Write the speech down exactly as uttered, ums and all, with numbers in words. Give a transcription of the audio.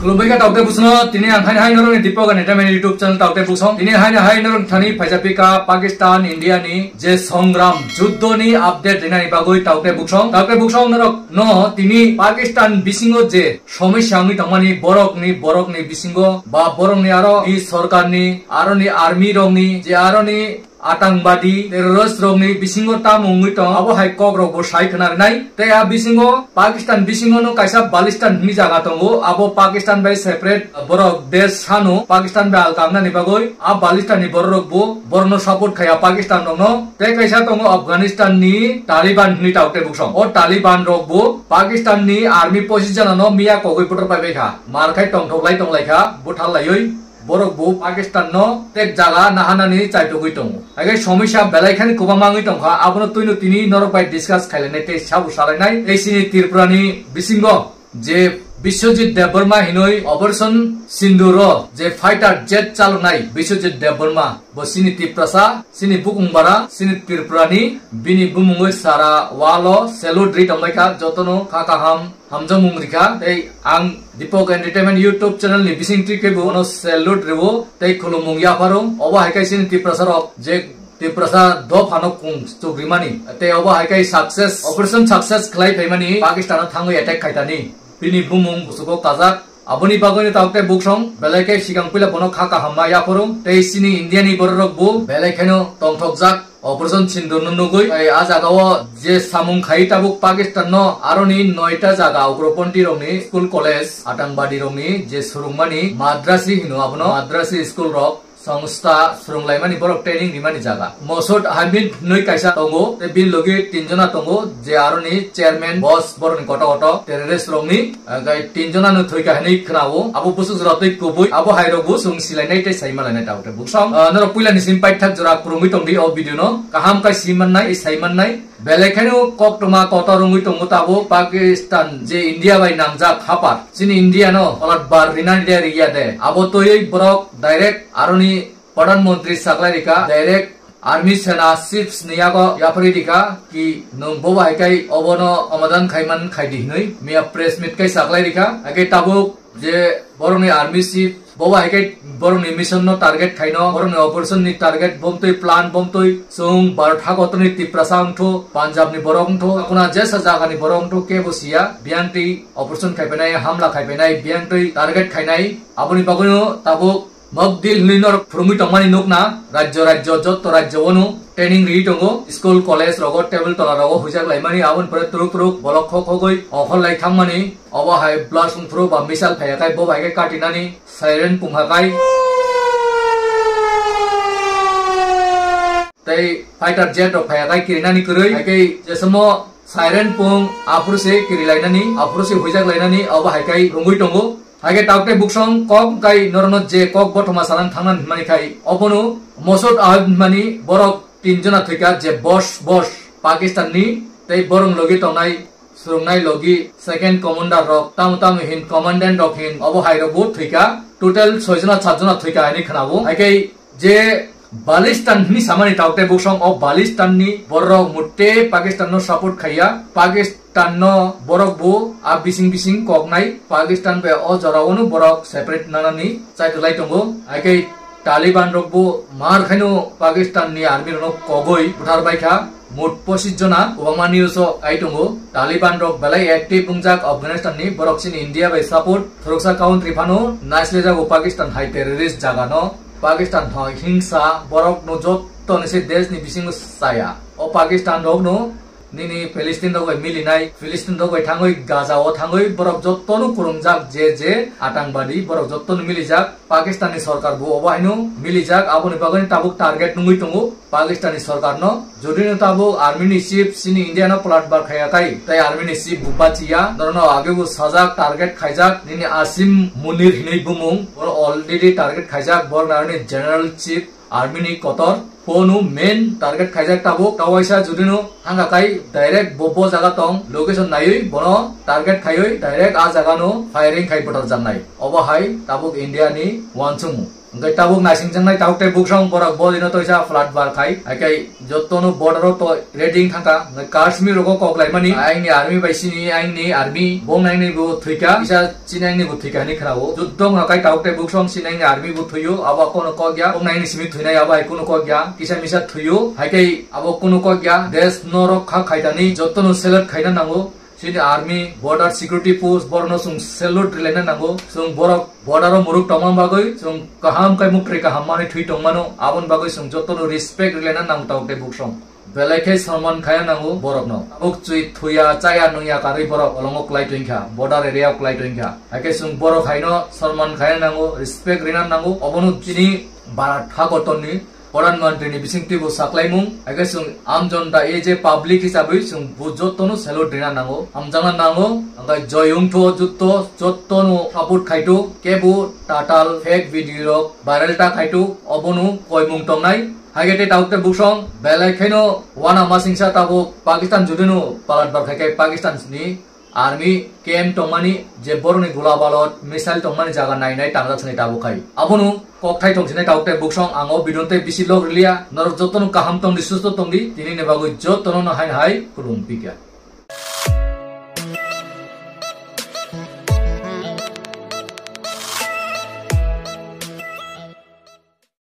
Khulumbai kha taukte busno, tini ang haino hai norokni Deepak Entertainment YouTube channel taukte busong. Tini haino hai norok thani phaijapika Pakistan India ni je songram juddo ni update rinani bagwi taukte busong. Taukte busong norok no tini Pakistan bisingo je somosya wngwi tongmani borokni, borokni bisingo ba borokni aro ni sorkarni, aroni army rokni, je aroni atangwadi terrorist rokni bisingo tamo wngwi tong, abo hai kok rok bo sai khna rinai. Tei a bisingo Pakistan bisingo no kaisa Balistan hwnwi jaga tongo, abo Pakistan bai separate borok desh sano, Pakistan bai alka wngnani bagwi a Balistan ni borok rok bo borokno support khaya Pakistan rokno. Tei kaisa tongo Afghanistan ni Taliban hwnwi taukte busong. O Taliban rok bo Pakistan ni army pochis jana no miya kogwi buthar pai bai kha, mar khai tongthok lai tong lai kha, buthar laiwi. Borok bo Pakistan no tek jaga nahanani chaitogwi tongo. Haikhe somosya belai khani kwbangma wngwi tongkha, abono twino tini norok bai discuss khailainai tei sabo salainai. Tei chini Tripura ni bisingo je Biswajit Debbarma hinoi Operation Sindoor o je fighter jet chaloknai Biswajit Debbarma, bo chini Tiprasa, chini bukung bara, chini Tripura ni, bini bumungwi sara walo salute ri tongbai kha, jotono kha kaham hamjakmung rikha. Tei ang Deepak Entertainment YouTube channel ni bising twi khe bo no salute rwo tei khulumung yapharo. Obo hai khe chini Tiprasa rok je Tiprasa dophano kung chukrimani tei obo hai khe success, operation success khlai phaimani, Pakistan o thangwi attack khaitani bini bumung busugo kajak. Aboni bagwino taukte buksong belai khe sikang puila bono kha kaham ma yapharo tei chini India ni borok rok bo belai kheno tongthokjak. Operation Sindoor no nugwi, ai, a jaga o je samung khai tabuk Pakistan no aroni noita jaga ugroponti rokni school college, atangwadi rokni je surungmani madrasi hino abono, madrasi school rok, songstha surunglaimani borok training rimani jaga. Mosud Hamid hinoi kaisa tongo, tei bini logi tinjona tongo, je aroni chairman, boss, borokni koto koto terrorist rokni, ah, gai tinjona no thwika hinoi khnao, abo busu jora tei kubui, abo hai rok bo chwng silainai tei saimalainai tabuk. Buksong, ah, norok puila ni sim paithak jora kwrwngwi tongdi o video no. Kaham khe si mannai, sai mannai. Belai kheno koktwma kotor wngwi tongo tabuk Pakistan je India bai nangjak hapar. Chini India no palat bar rinani de riya de. Abo twiwi borok direct aroni Pradhan Mantri saklai rika, direct Army Sena Chiefs ni yago yapharwi rika ki nwng bo bai kai obono omadan khaiman khaidi hinwi miya press meet kai saklai rika. Age tabuk je borokni army chief, bo bai khe borokni mission no target khaino, borokni operation ni target bomtwi, plan bomtwi, chwng Bharat hakotorni Tiprasa wngthu, Punjab ni borok wngthu, kuna jesa jaga ni borok wngthu, kebo siya, biyangtwi operation khaipainai, hamla khaipainai, biyangtwi target khainai, aboni bagwino tabuk mock drill hinwi norok phwrwngwi tongmani nukna, rajyo rajyo, jotto rajyo ono training riwi tongo, school, college rogo, table tola rogo huijak laimani, aboni pore twrwk twrwk bolok khok khogwi okhor lai thangmani, obo hai blast wngphuru ba missile phaiya khai bo bai khe katinani siren pungkha khai. Tei fighter jet rok phaiya khai kirinani kwrwi, hai khe jesamo siren pung aphuru se kirilainani, aphuru se huijak lainani, obo hai khai rwngwi tongo. Hai khe tabuk tei buksong kok kai norokno je kok bothoma salang thangna hinmani khai obono Mosud Ahmed hinmani borok tin jona thwikha je boss, boss Pakistan ni tei borok logi tongnai, swrwngnai logi second commander rok, tamo tamo hin commandant rok hin obo hai rok bo thwikha, total soi jona sat jona thwikha hinwi khwnabo. Hai khe je Balistan hinwi samani tabuk tei buksong o Balistan ni borok mutte Pakistan no support khaiya, Pakistan no borok bo a bising bising koknai, Pakistan bai o jora o no borok separate nanani chaitu lai tongo. Hai khe Taliban rok bo mar khaino Pakistan ni army rok no kogoi buthar bai kha. Mut pochis jona kwbangma news o kai tongo. Taliban rok belai active wngjak Afghanistan ni, borok chini India bai support, khoroksa country phano naislejago Pakistan hai terrorist jaga no. Pakistan hai hingsa borok no jotto ni se desh ni bisingo saya. O Pakistan rok no nini Palestine rok bai milinai, Palestine rok bai thangwi Gaza o thangwi borok jotto no kwrwngjak je je atangwadi borok jotto no milijak. Pakistan ni sorkar bo obo haino milijak, aboni bagwi tabuk target nungwi tongo Pakistan ni sorkar no. Jodi no tabuk army ni chief chini India no palat bar khaiya khai, tai army ni chief bo bachiya, norok no age bo sajak, target khaijak, nini Asim Munir hinwi bumung, oro already target khaijak, borok narani general chief army ni kotor, phone main target khaijak tabuk, tawaisa jodi no hanga kai direct bo bo jaga tong location naiwi bono target khaiwi direct a jaga no firing khai buthar jaknai. Obo hai tabuk India ni uansukmung. Hwnkhe tabuk naisingjaknai tabuk tei buksong borok bo dino toisa flat bar khai. Haikhai jotono border o to ready thangkha. Hwnkhe Kashmir rogo kok laimani. Aini army bai sini aini army. Bong naini bo thwikha. Kisa chini aini bo thwikha hinwi khwnao. Juddho wngkha khai tabuk tei buksong chini aini army bo thwiyo. Abo kono kok ya. Bong naini simi thwinai abo hai kono kok ya. Kisa misa thwiyo. Haikhai abo kono kok ya. Desh norok kha khaitani. Jotono select khaina nango. Chini army, border security post, borokno chwng salute rilaina nango. Chwng borok border o muruk tongma bagwi, chwng kaham khai muktri kaham manwi thwi tongmano, aboni bagwi chwng jotono respect rilaina nango tabuk tei buksong. Belai khe sonman khaina nango borokno. Tabuk chwi thuya, chaya, nungya karwi borok olongo kwlai tongkha, border area o kwlai tongkha. Haikhe chwng borok haino sonman khaina nango, respect rina nango. Obono chini Bharat hakotorni Pradhan Mantri ni bisingtwi bo saklaimung, haikhe chwng amjonta A J public hisabwi chwng bo jotono salute rina nango, hamjakna nango, hwnkhe joy wngthu o jotto, jotono support khaithu, kebo tatal fake video rok viral ta khaithu, obono koimung tongnai. Haikhe tei tabuk tei buksong belai kheno wana masingsa tabuk Pakistan judino palat bar khaikhe Pakistan ni army camp tongmani je borokni gola balot missile tongmani jaga nainai tangjak sinai tabuk khai. Abono kokthai tong sinai tabuk tei buksong ang o video tei bisi log riliya. Norok jotono kaham tongdi, susto tongdi. Tinini bagwi jotono no hai hai khulum pikya.